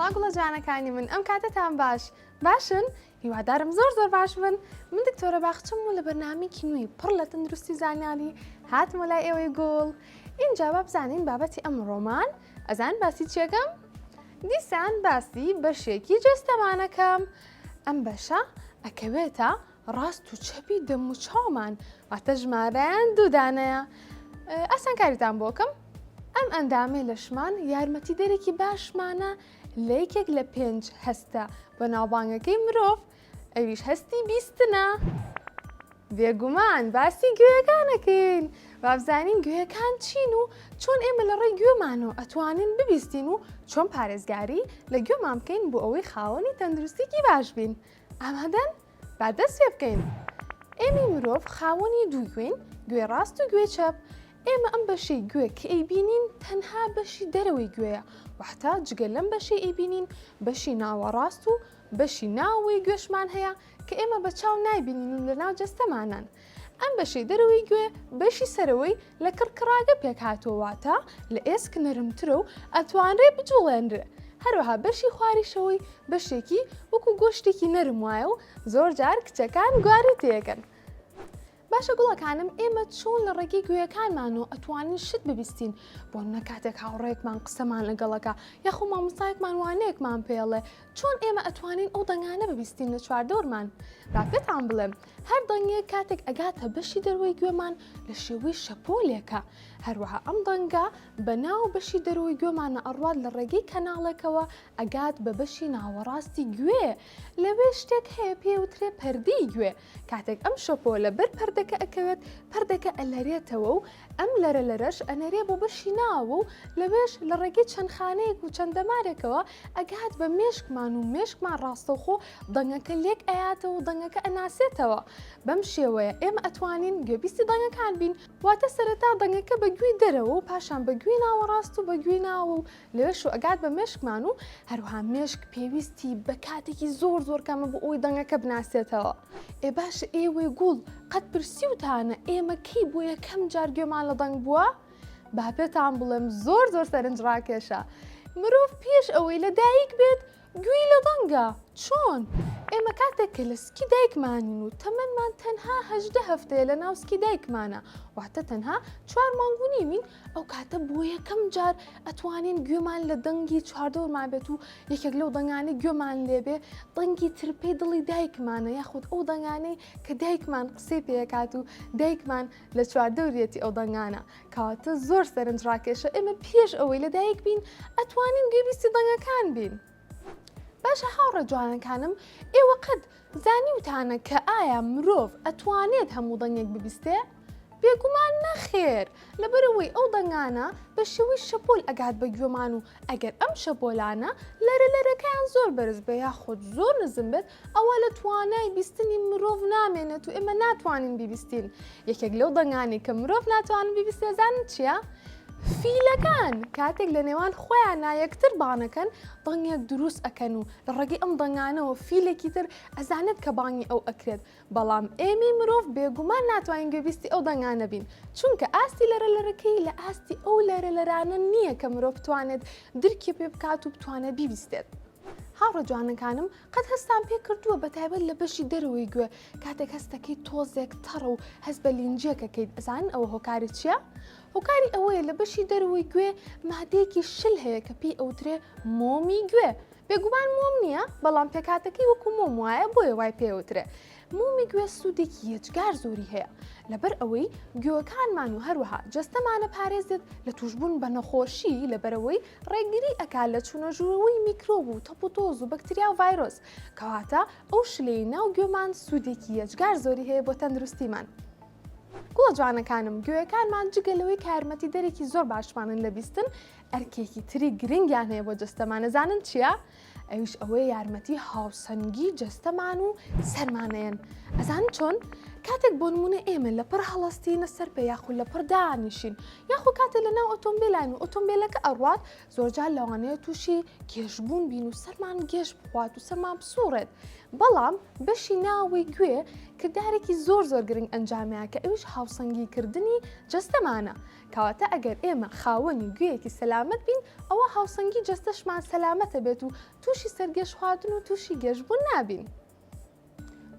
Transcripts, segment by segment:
سڵاو گوڵە جوانەکانی من ئەم کاتەتان باش باشن هیوادارم زۆر زۆر باش بن من دکتۆرە باخچم و لە بەرنامەیەکی نوێی پڕ لە تەندروستی زانیاری هاتمە لای ئێوەی گوڵ ئینجا با بزانین بابەتی ئەمڕۆمان ئەزان باسی چیەکەم دیسان باسی بەشێکی جەستەمانەکەم ئەم بەشە ئەکەوێتە ڕاست و چەپی دەموچاومان واتە ژمارەیان دوو دانەیە ئاسانکاریتان بۆکەم ئەم ئەندامەی لەشمان یارمەتیدەرێکی باشمانە لە یەکێک لە پێنج هەستە بەناوبانگەکەی مرۆڤ ئەویش هەستی بیستنە. بێگومان باسی گوێیەکانەکەین بابزانین گوێیەکان چین و چۆن ئێمە لە ڕێی گوێمانەوە ئەتوانین ببیستین و چۆن پارێزگاری لە گوێمان بکەین بۆ ئەوەی خاوەنی تەندروستیکی باش بین ئامادەن؟ با دەست پێ بکەین. ئێمەی مرۆڤ خاوەنی دوو گوێین، گوێی ڕاست و گوێی چەپ. ئێمە ئەم بەشەی گوێ کە ئەیبینین تەنها بەشی دەرەوەی گوێیە، واتە جگە لەم بەشەی ئەیبینین بەشی ناوەڕاست و بەشی ناوەوەی گوێشمان هەیە کە ئێمە بە چاو نایبینین و لەناو جەستەمانان. ئەم بەشەی دەرەوەی گوێ بەشی سەرەوەی لە کڕکڕاگە پێکهاتووە واتە لە ئێسک نەرمترە و ئەتوانرێ بجوڵێنرێ هەروەها بەشی خواریشەوەی بەشێکی وەکو گۆشتێکی نەرم وایە و زۆر جار کچەکان گواری تێکەن. باشە گوڵەکانم ئێمە چۆن لە ڕێگەی گوێیەکانمانەوە ئەتوانین شت ببیستین بۆ نە کاتێک هاوڕێیەکمان قسەمان لەگەڵەکە یاخۆ مامۆستایەکمان وانەیەکمان پێڵێ چۆن ئێمە ئەتوانین ئەو دەنگانە ببیستین لە چواردەورمان با پێتان بڵێم هەر دەنگێک کاتێک ئەگاتە بەشی دەروەی گوێمان لە شێوەی شەپۆلێکە، هەروەها ئەم دەنگە بە ناو بەشی دەرەوەی گوێمانە ئەڕوات لە ڕێگەی کەناڵێکەوە ئەگات بە بەشی ناوەڕاستی گوێ، لەوێ شتێک هەیە پێی وترێ پەردەی گوێ، کاتێک ئەم شەپۆلە بەر پەردەکە ئەکەوێت پەردەکە ئەلەرێتەوە و ئەم لەرە لەرەش ئەنێرێ بۆ بەشی ناوەوە و لەوێش لە ڕێگەی چەند خانەیەک و چەند دەمارێکەوە ئەگات بە مێشکمان و مێشکمان ڕاستەوخۆ دەنگەکە لێک ئەیاتەوە و دەنگەکە ئەناسێتەوە. بەم شێوەیە ئێمە ئەتوانین گوێبیستی دەنگەکان بین، واتە سەرەتا دەنگەکە بە گوێی دەرەوە و پاشان بە گوێی ناوەڕاست و بە گوێی ناوە و لەوێشەوە ئەگات بە مێشکمان و هەروەها مێشک پێویستی بە کاتێکی زۆر زۆر کەمە بۆ ئەوەی دەنگەکە بناسێتەوە. ئێ باشە ئێوەی گوڵ قەت پرسیوتانە ئێمە کەی بۆ یەکەم جار گوێمان لە دەنگ بووە؟ با پێتان بڵێم زۆر زۆر سەرنجڕاکێشە. مرۆڤ پێش ئەوەی لە دایک بێت گوێی لە دەنگە، چۆن؟ ئێمە کاتێک کە لە سکی دایکمانین و تەمەنمان تەنها 18 هەفتەیە لە ناو سکی دایکمانە، واتە تەنها چوار مانگ و نیوین، ئەو کاتە بۆ یەکەم جار ئەتوانین گوێمان لە دەنگی چواردەورمان بێت و یەکێک لەو دەنگانەی گوێمان لێبێ دەنگی ترپەی دڵی دایکمانە یاخود ئەو دەنگانەی کە دایکمان قسەی پێکات و دایکمان لە چواردەوریەتی ئەو دەنگانە کەواتە زۆر سەرنجڕاکێشە ئێمە پێش ئەوەی لەدایک بین ئەتوانین گوێبیستی دەنگەکان بین. باشە هاوڕێ جوانەکانم ئێوە قەت زانیوتانە کە ئایا مرۆڤ ئەتوانێت هەموو دەنگێک ببیستێ؟ بێگومان نەخێر لەبەرئەوەی ئەو دەنگانە بە شێوەی شەپۆل ئەگات بە گوێمان و ئەگەر ئەم شەپۆلانە لەرە لەرەکەیان زۆر بەرز بێ یاخود زۆر نزم بێت ئەوا لە توانای بیستنی مرۆڤ نامێنێت و ئێمە ناتوانین بیبیستین. یەکێک لەو دەنگانەی کە مرۆڤ ناتوانن بیبیستێ زانن چییە؟ فیلەکان کاتێک لە نێوان خۆیانا یەکتر بانەکەن دەنگێک دروست ئەکەن و لە ڕێگەی ئەم دەنگانەوە فیلێکی تر ئەزانێت کە بانگی ئەو ئەکرێت بەڵام ئێمەی مرۆڤ بێگومان ناتوانین گوێبیستی ئەو دەنگانە بین چونکە ئاستی لەرە لەرەکەی لە ئاستی ئەو لەرە لەرانە نییە کە مرۆڤ بتوانێت درکی پێ بکات و بتوانێت بیبیستێت. هاوڕێ جوانەکانم قەت هەستان پێ کردووە بە تایبەت لە بەشی دەرەوەی گوێ کاتێک هەستەکەی تۆزێک تەڕە و هەست بە لینجیەکەکەیت ئەزانن ئەوە هۆکاری چییە؟ هۆکاری ئەوەیە لە بەشی دەرەوەی گوێ مادەیەکی شل هەیە کە پێی ئەوترێ مۆمی گوێ بێگومان مۆم نییە بەڵام پێکاتەکەی وەکو مۆم وایە بۆیە وای پێوترێ مۆمی گوێ سوودێکی یەجگار زۆری هەیە لەبەر ئەوەی گوێەکانمان و هەروەها جەستەمانە پارێزێت لە توشبوون بە نەخۆشی لەبەرەوەی ڕێگری ئەکات لە چوونە ژوورەوەی میکرۆب و تەپ و تۆز و بەکتریا و ڤایرۆس، کەواتە ئەو شلەی ناو گوێمان سوودێکی یەجگار زۆری هەیە بۆ تەندروستیمان. گوڵە جوانەکانم، گوێیەکانمان جگە لەوەی کە یارمەتیدەرێکی زۆر باشمانن لە بیستن، ئەرکێکی تری گرنگیان هەیە بۆ جەستەمان، ئەزانن چییە؟ ئەویش ئەوەیە یارمەتی هاوسەنگی جەستەمان و سەرمان ئەیەن. ئەزانن چۆن؟ کاتێک بۆ نمونە ئێمە لەپڕ هەڵەستینە سەر پێ یاخود لەپڕ دانیشین یاخۆ کاتێ لە ناو ئۆتۆمبیلاین و ئۆتۆمبیلەکە ئەڕوات زۆرجار لەوانەیە تووشی گێژبوون بین و سەرمان گێژ بخوات و سەرمان بسوڕێت بەڵام بەشی ناوەی گوێ کردارێکی زۆر زۆر گرنگ ئەنجامیان کە ئەویش هاوسەنگی کردنی جەستەمانە کەواتە ئەگەر ئێمە خاوەنی گوێیەکی سەلامەت بین ئەوە هاوسەنگی جەستەشمان سەلامەتە بێت و تووشی سەرگێژخواردن و تووشی گێژبوون نابین.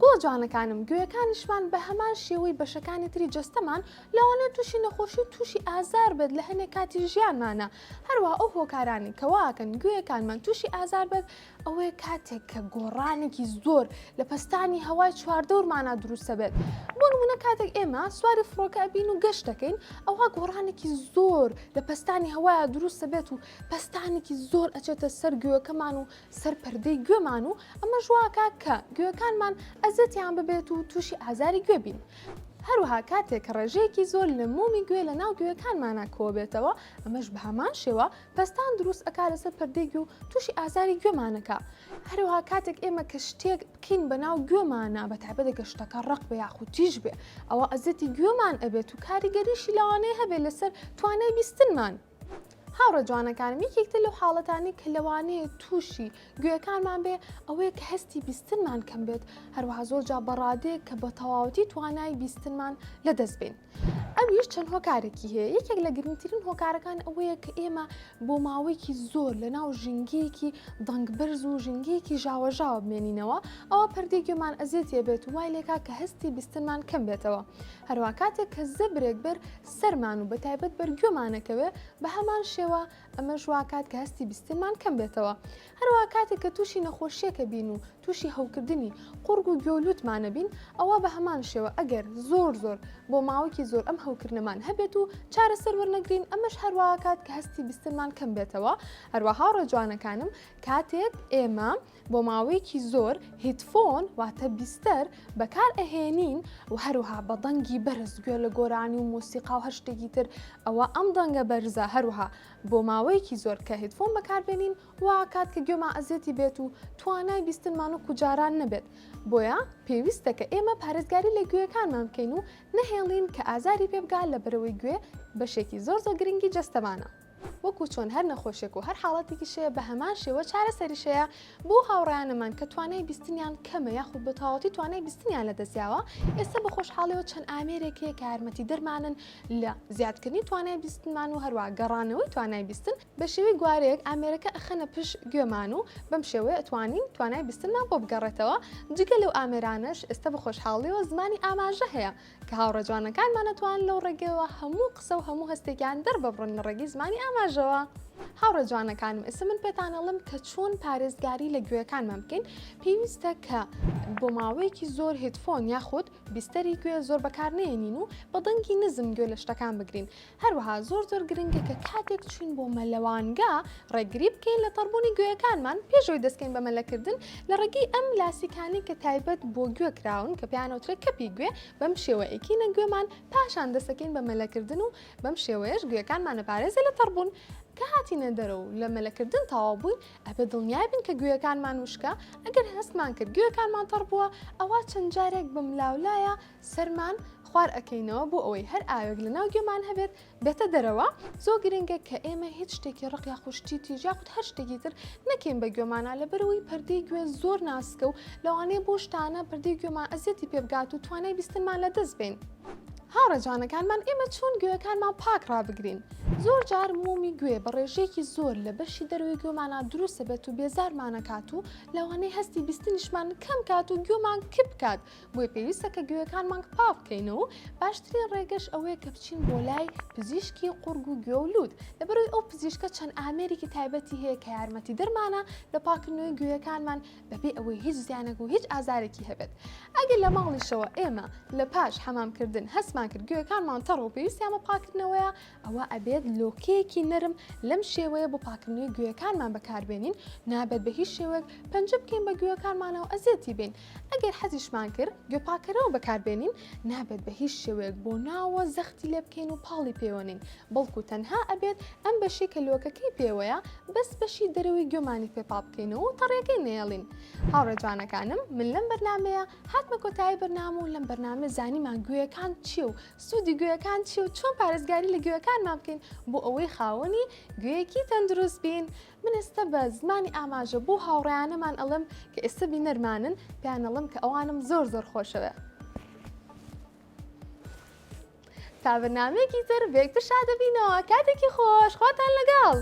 گوڵە جوانەکانم گوێیەکانیشمان بە هەمان شێوەی بەشەکانی تری جەستەمان لەوانەیە تووشی نەخۆشی و تووشی ئازار بێت لە هەنێک کاتی ژیانمانە هەروە ئەو هۆکارانی کە واکەن گوێیەکانمان تووشی ئازار بێت ئەوەیە کاتێک کە گۆڕانێکی زۆر لە پەستانی هەوای چواردەورمانە دروستە بێت بۆ نمونە کاتێک ئێمە سواری فڕۆکە ئەبین و گەشت دەکەین ئەوها گۆڕانێکی زۆر لە پەستانی هەوایە دروستە بێت و پەستانێکی زۆر ئەچێتە سەر گوێەکەمان و سەر پەردەی گوێمان و ئەمەش واکا کە گوێکانمان ئەزێتیان ببێت و تووشی ئازاری گوێ بین. هەروەها کاتێک کە ڕێژەیەکی زۆر لە مۆمی گوێ لە ناو گوێکانمانا کۆبێتەوە ئەمەش بە هەمان شێوە پەستان دروست ئەکا لەسەر پەردەی گوێ و تووشی ئازاری گوێمانەکا. هەروەها کاتێک ئێمە کە شتێک بکەین بە ناو گوێمانا بە تایبەت گەر شتەکە ڕەق بێ یاخود تیژ بێ ئەوە ئەزێتی گوێمان ئەبێت و کاریگەریشی لەوانەیە هەبێت لەسەر توانای بیستنمان. هاوڕێ جوانەکانم یەکێک تر لەو حاڵەتانەی کە لەوانەیە تووشی گوێەکانمان بێ ئەوەیە کە هەستی بیستنمان کەم بێت هەروەها زۆر جا بەڕادەیەک کە بە تەواوەتی توانای بیستنمان لەدەست بین. ئەویش چەند هۆکارێکی هەیە یەکێک لە گرنگترین هۆکارەکان ئەوەیە کە ئێمە بۆ ماوەیەکی زۆر لە ناو ژینگەیەکی دەنگ بەرز و ژینگەیەکی ژاوەژاوە بمێنینەوە ئەوە پەردەی گوێمان ئەزێتێ بێت و وای لێکا کە هەستی بیستنمان کەم بێتەوە هەروە کاتێک کە زەبرێک بەر سەرمان و بەتایبەت بەر گوێمانەکەوێ بە هەمان شێوە ئەمەش واکات کە هەستی بیستنمان کەم بێتەوە. هەروەها کاتێک کە تووشی نەخۆشیەکە بین و تووشی هەوکردنی قوڕگ و گوێ و لوتمانە بین ئەوا بە هەمان شێوە ئەگەر زۆر زۆر بۆ ماوەیەکی زۆر ئەم هەوکردنەمان هەبێت و چارەسەر وەرنەگرین ئەمەش هەرواکات کە هەستی بیستنمان کەم بێتەوە هەروەها هاوڕێ جوانەکانم کاتێک ئێمە بۆ ماوەیەکی زۆر headphone واتە بیستەر بەکار ئەهێنین و هەروها بە دەنگی بەرز گوێ لە گۆرانی و مۆسیقا و هەر شتێکی تر ئەوە ئەم دەنگە بەرزە هەروها بۆ ماوەیەکی زۆر کە headphone بەکاربێنین واکات کە گوێمان ئەزێتی بێت و توانای بیستنمان وەکو جاران نەبێت بۆیە پێویستە کە ئێمە پارێزگاری لە گوێیەکانمان بکەین و نەهێڵین کە ئازاری پێ بگات لەبەرئەوەی گوێ بەشێکی زۆر زۆر گرنگی جەستەمانە. وەکو چۆن هەر نەخۆشیەک و هەر حاڵەتێکیش هەیە بە هەمان شێوە چارەسەریش هەیە بۆ هاوڕێیانەمان کە توانای بیستنیان کەمە یاخود بە تەواوەتی توانای بیستنیان لەدەستیاوە ئێستا بە خۆشحاڵیەوە چەند ئامێرێک هەیە کە یارمەتیدەرمانن لە زیادکردنی توانای بیستنمان و هەروە گەڕانەوەی توانای بیستن بە شێوەی گوارەیەک ئامێرەکە ئەخەنە پشت گوێمان و بەم شێوەیە ئەتوانین توانای بیستنمان بۆ بگەڕێتەوە جگە لەو ئامێرانەش ئێستا بە خۆشحاڵیەوە زمانی ئاماژە هەیە کە هاوڕێ جوانەکانمان ئەتوانن لەو ڕێگەیەوە هەموو قسە و هەموو هەستێکیان دەرببڕن لە ڕێگەی زمانی ئاماژەوە. هاوڕێ جوانەکانم ئێستا من پێتان ئەڵێم کە چۆن پارێزگاری لە گوێیەکانمان بکەین پێویستە کە بۆ ماوەیەکی زۆر headphone یاخود بیستەری گوێ زۆر بەکار نێنین و بە دەنگی نزم گوێ لە شتەکان بگرین هەروەها زۆر زۆر گرنگە کە کاتێک چوین بۆ مەلەوانگە ڕێگری بکەین لە تەڕبوونی گوێیەکانمان پێش ئەوەی دەستکەین بە مەلەکردن لە ڕێگەی ئەم لاسیکانەی کە تایبەت بۆ گوێ کراون کە پێیان ئەوترێت کەپی گوێ بەم شێوە ئەیکەینە گوێمان پاشان دەستەکەین بە مەلەکردن و بەم شێوەیەش گوێیەکانمان ئەپارێزێ لە تەڕبوون کە هاتینە دەرەوە و لە مەلەکردن تەواو بووین ئەبێ دڵنیای بین کە گوێیەکانمان وشکە ئەگەر هەستمان کرد گوێیەکانمان تەڕ بووە ئەوا چەند جارێک بەملاولایا سەرمان خوار ئەکەینەوە بۆ ئەوەی هەر ئاوێک لە ناو گوێمان هەبێت بێتە دەرەوە، زۆر گرنگە کە ئێمە هیچ شتێکی ڕەق یاخود شتی تیژ یاخود هەر شتێکی تر نەکەین بە گوێمانا لەبەرئەوەی پەردەی گوێ زۆر ناسکە و لەوانەیە بۆ شتانە پەردەی گوێمان ئەزیەتی پێ بگات و توانای بیستنمان لەدەست بێین. هاوڕێ جوانەکانمان ئێمە چۆن گوێیەکانمان پاک ڕابگرین؟ زۆر جار مۆمی گوێ بە ڕێژەیەکی زۆر لە بەشی دەرەوەی گوێمانا دروست دەبێت و بێزارمان ئەکات و لەوانەیە هەستی بیستنیشمان کەم کات و گوێمان کپ بکات بۆیە پێویستە کە گوێیەکانمان پاک بکەینەوە و باشترین ڕێگەش ئەوەیە کە بچین بۆ لای پزیشکی قوڕگ و گوێ و لوت لەبەرئەوەی ئەو پزیشکە چەند ئامێرێکی تایبەتی هەیە کە یارمەتیدەرمانە لە پاککردنەوەی گوێیەکانمان بەبێ ئەوەی هیچ زیانێک و هیچ ئازارێکی هەبێت ئەگەر لە ماڵیشەوە ئێمە لە پاش حەمامکردن هەستمان کرد گوێیەکانمان تەڕ و پێویستیان بە پاککردنەوەیە ئەوە ئەبێت. ئەبێت لۆکەیەکی نەرم لەم شێوەیە بۆ پاکردنەوەی گوێیەکانمان بەکاربێنین، نابێت بە هیچ شێوەیەک پەنجە بکەین بە گوێیەکانمانەوە ئەزیەتی بین، ئەگەر حەزیشمان کرد گوێ پاکەرەوە بەکاربێنین نابێت بە هیچ شێوەیەک بۆ ناوە زەختی لێ بکەین و پاڵی پێوەنین، بەڵکو تەنها ئەبێت ئەم بەشەی کە لۆکەکەی پێوەیە بەس بەشی دەرەوەی گوێمانی پێ پاک بکەینەوە و تەڕیەکەی نەیەڵین. هاوڕێ جوانەکانم من لەم بەرنامەیە هاتمە کۆتایی بەرنامە و لەم بەرنامە زانیمان گوێیەکان چیە و سوودی گوێیەکان چیە و چۆن پارێزگاری لە گوێیەکانمان بکەین بۆ ئەوەی خاوەنی گوێیەکی تەندروست بین. من ئێستا بە زمانی ئاماژە بۆ هاوڕێیانەمان ئەڵێم کە ئێستا بینەرمانن پێیان ئەڵێم کە ئەوانم زۆر زۆر خۆشەوێ. تا بەرنامەیەکی تر بێکتر شادەبینەوە کاتێکی خۆش خواتان لەگەڵ.